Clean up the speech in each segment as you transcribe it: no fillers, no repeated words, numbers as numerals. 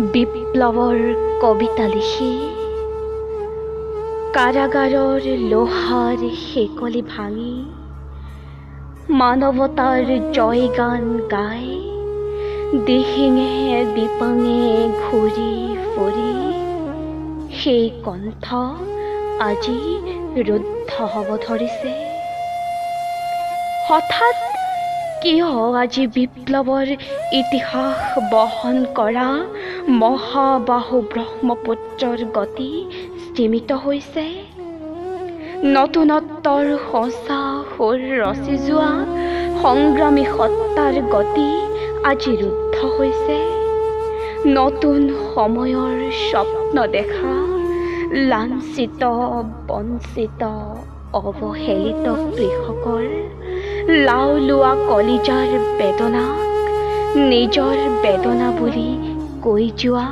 বিপ্লৱৰ কবিতা লিখি কাৰাগাৰৰ লোহাৰ শিকলি ভাঙি মানৱতাৰ জয়গান গাই দিহিঙে দিপাঙে ঘূৰি ফুৰি সেই কণ্ঠ আজি ৰুদ্ধ হ'ব ধৰিছে। হঠাৎ কিয় আজি বিপ্লৱৰ ইতিহাস বহন কৰা মহাবাহু ব্ৰহ্মপুত্ৰৰ গতি স্তিমিত হৈছে? নতুনত্বৰ সঁচা সুৰ ৰচি যোৱা সংগ্ৰামী সত্তাৰ গতি আজি ৰুদ্ধ হৈছে। নতুন সময়ৰ স্বপ্ন দেখা লাঞ্ছিত, বঞ্চিত, অৱহেলিত কৃষকৰ লাও লোৱা কলিজাৰ বেদনাক নিজৰ বেদনা বুলি কৈ যোৱা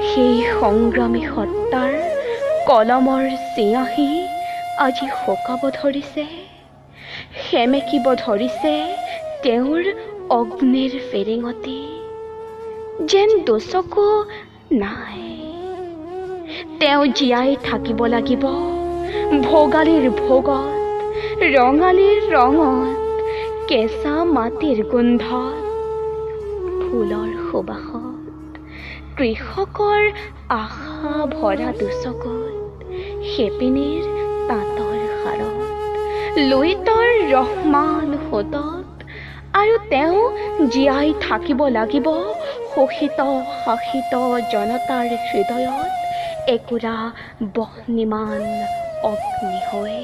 সেই সংগ্ৰামী সত্তাৰ কলমৰ চিয়াঁহী আজি শুকাব ধৰিছে, সেমেকিব ধৰিছে তেওঁৰ অগ্নিৰ ফিৰিঙতি। যেন দুচকু নাই, তেওঁ জীয়াই থাকিব লাগিব ভোগালীৰ ভোগত, ৰঙালীৰ ৰঙত, কেঁচা মাটিৰ গোন্ধত, ফুলৰ সুবাসত, কৃষকৰ আশা ভৰা দুচকুত, শিপিনীৰ তাঁতৰ শালত, লুইতৰ ৰহমান সোঁতত। আৰু তেওঁ জীয়াই থাকিব লাগিব শোষিত শাসিত জনতাৰ হৃদয়ত একুৰা বহ্নিমান অগ্নি হৈ।